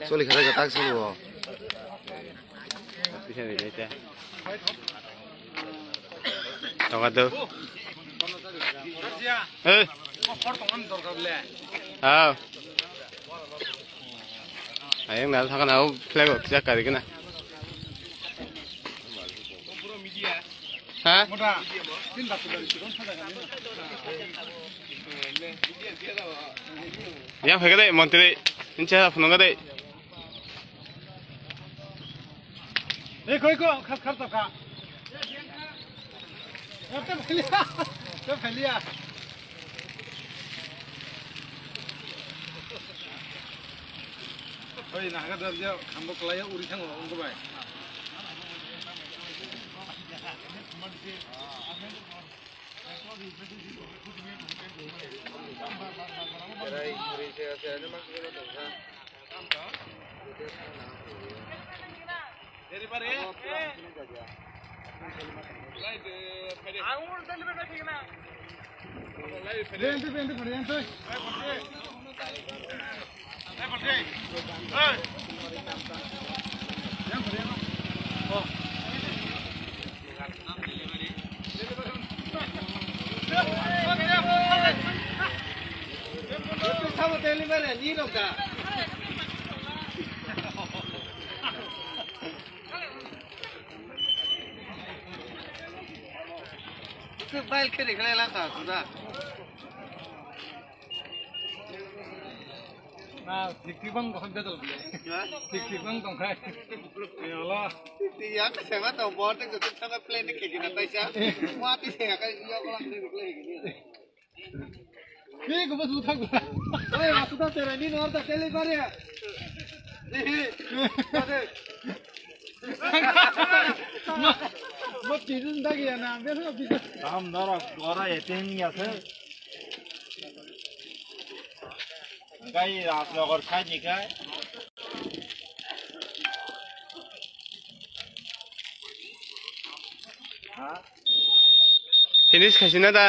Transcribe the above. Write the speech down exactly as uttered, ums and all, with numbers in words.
Choli khara ga tak sini bo. Tonga do. Eh. Ah. Ayang nal thaka nau flag o kisa kari kena. Ha? Yang phai ka dai, montri. Incha phunung ka dai. Ei, koi ko, khap, khap, khap. Khap, khap, khap. Oi, nahaga dal jao, khambo kalaya uri thango, ungko bai. Bail kiri kiri lang kha sudah. Na, tik tik bang kha bedal. Tik tik bang tong khai. Ya Allah. Tik tik ya, sema to bor tik tik sama plan ni kiri na taisa. Mati se ya kai ya ko lang kiri kiri. Ni ko ba su thak. Oi, ma su ta tera ni nor ta tele bare. Ni. Mo pidun dagi ya na, be so pidun. Tam dara gora ete ni ase. Gai ras logor khai ni kai. Finish khaisina da.